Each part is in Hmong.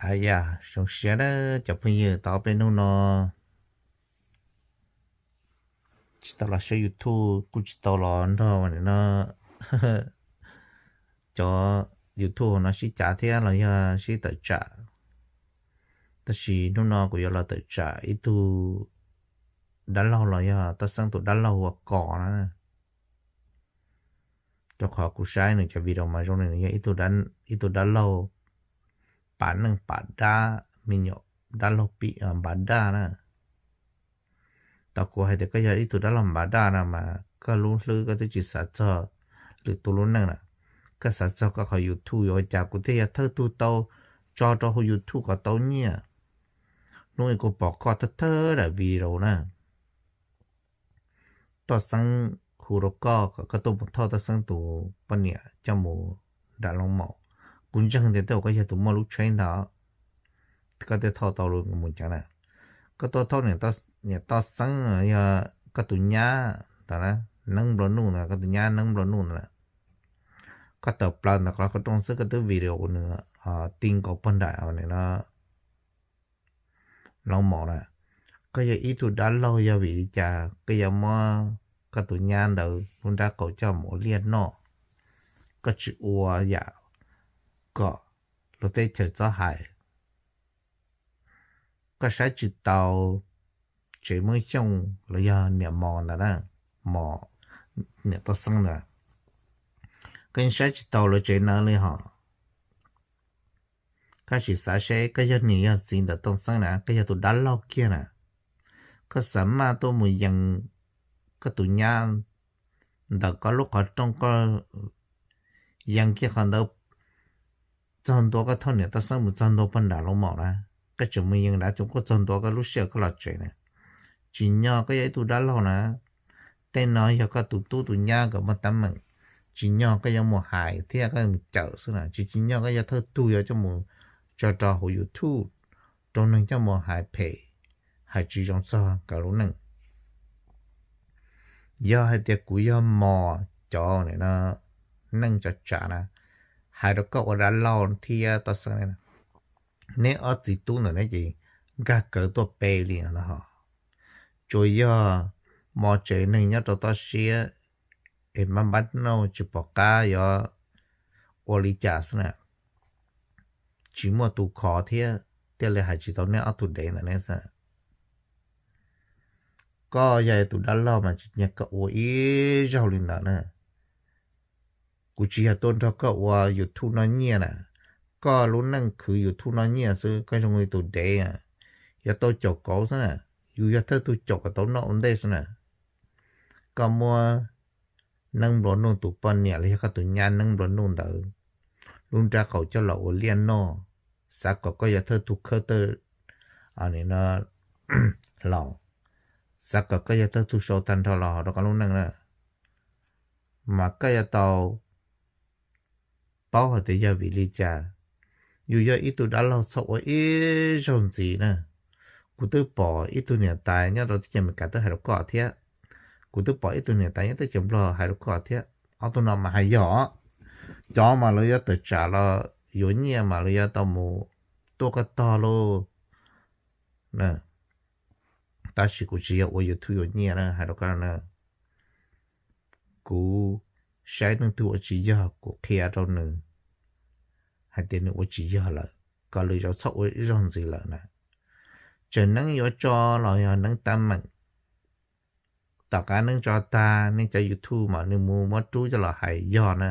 Aw yam, zoo siab na cov phooj ywg, tau ob peb hnub no tsis tau los saib YouTube, kuj tsis tau los nrog no cov YouTube no sib cav thiab los yog sib tawm tsam. Tab sis hnub no kuv yuav los tawm tsam ib tug dab laug los yog Tooj Xeeb tus dab laug ua Kos na. Rau qhov kuv saib nws cov video mas zoo li nws yog ib tug dab laug pas neej pas dab, me nyuam dab laug pim npav daj na. Tau kuv hais tias koj yog ib tug dab laug npav daj no mas koj lub hlwb koj twb tsis xav txog lwm tus lub neej na. Koj xav txog koj qhov YouTube yuav ua cas kuv thiaj yog thawj tug tau tso rau hauv YouTube kom tau nyiaj. Hnub no kuv pom koj thawj thawj daim video na, Tooj Xeeb hu rau koj kom koj tuaj mus thauj Tooj Xeeb tus poj niam coj mus nram Loos Maum. Kuv ntseeg tias tej zaum koj yog tus muaj lub tsheb ntag, koj thiaj thauj tau mus ceev na. Koj tuaj thauj niam Tooj Xeeb, yog koj tus nyab ntawd na, Neeb Nplua Nuj ntawd, koj tus nyab Neeb Nplua Nuj ntawd na. Koj tawm plaws ntawm qhov rooj xwb koj twb video nws ti nkaus pog nram no Loos Maum na. Koj yog ib tug dab laug yog vim li cas koj yuav muab koj tus nyab ntawd lub nrab qaum coj mus ua liaj noj? Koj tsis ua yam kom luag teb chaws txob hais. Koj saib tsis taus tsev Hmoob Xyooj los yog niam Mos ntawd na, Mos, niam Tooj Xeeb ntawd, koj yeej saib tsis taus lawv tsev ntawd li hos. Koj sim xav seb koj yog niam yog txiv ntawm Tooj Xeeb na, koj yog tus dab laug kiag na, koj xav maj tuaj mus yees koj tus nyab ntawm koj lub qhov rooj, koj yees kiag qhov ntawd txog ntua, koj thauj niam Tooj Xeeb mus txog ntua pog nram Loos Maum na, koj tseem mus yees nrad tsoom kuj txog ntua koj lub sij hawm koj los tsev na. Tsim nyog koj yog ib tug dab laug na, tej no yog koj tus tub tus nyab nkawd muaj teeb meem. Tsim nyog koj yuav mus hais thiab koj mus cawm xwb na, tsis tsim nyog koj yog thawj tug yuav coj mus tso rau hauv YouTube rau neeg coj mus hais phem, hais tsis zoo txog nkawd lub neej. Yog hais tias kuv yog Mos cov neej cov tsav na, hais rau koj ua dab laug thiab Tooj Xeeb, neb ob txiv tub ntawm neb ces nkag kawg tuaj pe li no hos. Tsuas yog Mos tsev neeg nyob rau toj siab es npab npab nauj tsis pom qab yuav ua li cas xwb na, tsis muaj tus khov thiab thiaj li hais tsis tau neb ob tug dev ntawm neb xwb. Koj yog tus dab laug mas tsis nyiag koj ua ib zaug li ntawd na. Kuv tsis yog tuaj nrog koj ua YouTube noj nyiaj na. Koj lub neej khwv YouTube noj nyiaj xwb, koj zoo li tus dev, yuav tau caum kauv xwb na. Yus yog thawj tug caum kom tau noj ua ntej xwb na. Koj muab Neeb Nplua Nuj tus poj niam los yog koj tus nyab Neeb Nplua Nuj ntawd lub nrab qaum coj los ua liaj noj, xav kom koj yog thawj tug khawb tawj hlau, xav kom koj yog thawj tug sau tag nrho los hauv rau koj lub neej na, mas koj yuav tau paub hais tias yog vim li cas. Yus yog ib tug dab laug txhob ua ib zaug ntxiv na. Kuv twb pom ib tug niam tais nyob rau teb chaws Amelikas twb hais rau koj thiab, kuv twb pom ib tug niam tais nyob teb chaws Nplog hais rau koj thiab. Ob tug no mas hais yog, cov mas lawv yuav tawm tsam los yuav nyiaj mas lawv yuav tau mus tuaj koj tog lauj. Tab sis kuv tsis yog ua YouTube yuav nyiaj na, hais rau koj na. Kuv saib leej twg ua tsis yog kuv qhia rau nws hais tias nws ua tsis yog lawm, kom lwm zaus txhob ua ib zaug ntxiv lawm na. Tseem neeb yuav tso los yog neeb tab meem, tom qab neeb tso tag nej cov YouTube mas nws mus muab rub coj los hais yog na.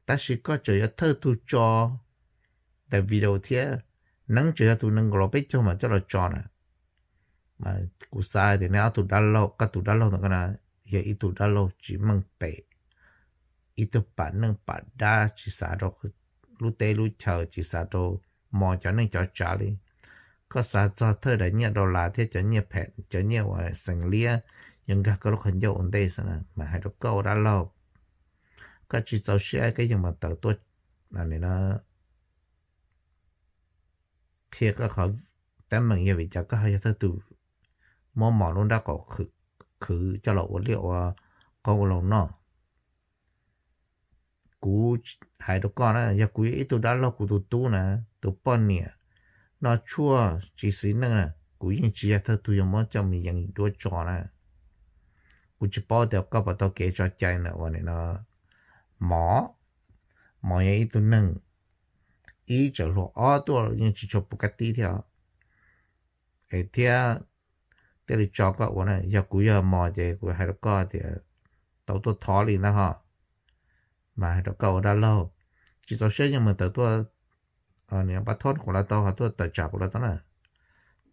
Tab sis koj tseem yog thawj tug tso daim video thiab, neeb tseem yog tus nees nkaum los peb caug mas coj los tso na. Kuv xav tias neb ob tug dab laug, koj tus dab laug ntawm koj na, yog ib tug dab laug tsis meej pem, ib tug pam neej pam dab tsis xav rau lub teb lub chaw, tsis xav rau mos cov neej cov tsav li. Koj xav txog thawj daim nyiaj dollar thiab cov nyiaj phem, cov nyiaj uas xeem liab yuav nkag koj lub qhov ncauj ua ntej xwb na, mas hais rau koj ua dab laug, koj tsis txaus siab koj yeej mas tawm tuaj qhia koj qhov teeb meem yog vim cas koj ho yog thawj tus muab mos lub nrab qaum khwv coj los ua liaj ua qoob ua loo noj. Kuv hais rau koj na, yog kuv yog ib tug dab laug kuv tus tub na, tus poj niam noj tshuaj tsis xis neej na, kuv yeej tsis yog thawj tug yuav muab coj mus yees duab tso na. Kuv tsis paub tias koj puas tau kev tso cai ntawm uas nim no mov, mov yog ib tug neeg ib txwm hluas ob tuaj yeej tsis tshua puv kab tib thiab, es thiab thiaj li tso koj ua na. Yog kuv yog mov ces kuv hais rau koj tias tau tuaj thov li ntag ho, mas hais rau koj ua dab laug, tsis txaus siab yeej mus tawm tuaj pab thob kuv los tau, ho tuaj tawm tsam kuv los tau na.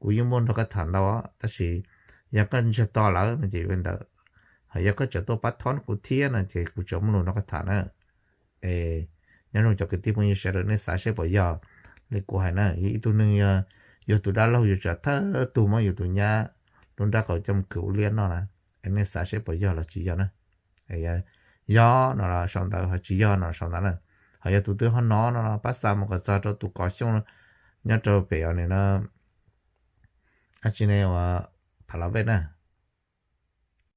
Kuv yeej muaj nrog koj tham ntau, tab sis yog koj ntsiag to lawm no ces yuav li ntawd, ho yog koj tseem tuaj pab thob kuv thiab no ces kuv tseem muaj lus nrog koj tham na. Es nyob zoo cov kwv tij phooj ywg sawv daws, nej xav seb puas yog li kuv hais na, yog ib tug neeg yog tus dab laug yuav tsum thawj tug muab yus tus nyab lub nrab qaum coj mus khwv ua liaj noj na, es nej xav seb puas yog los tsis yog na. Yog no los sau ntawv, ho tsis yog no los sau ntawv na. Ho yog tus twg ho hnov no los pab xa mus kom txog rau tus kov xyooj nyob rau pem os nim no, ab tsi ne, uas Phav Las Vej na.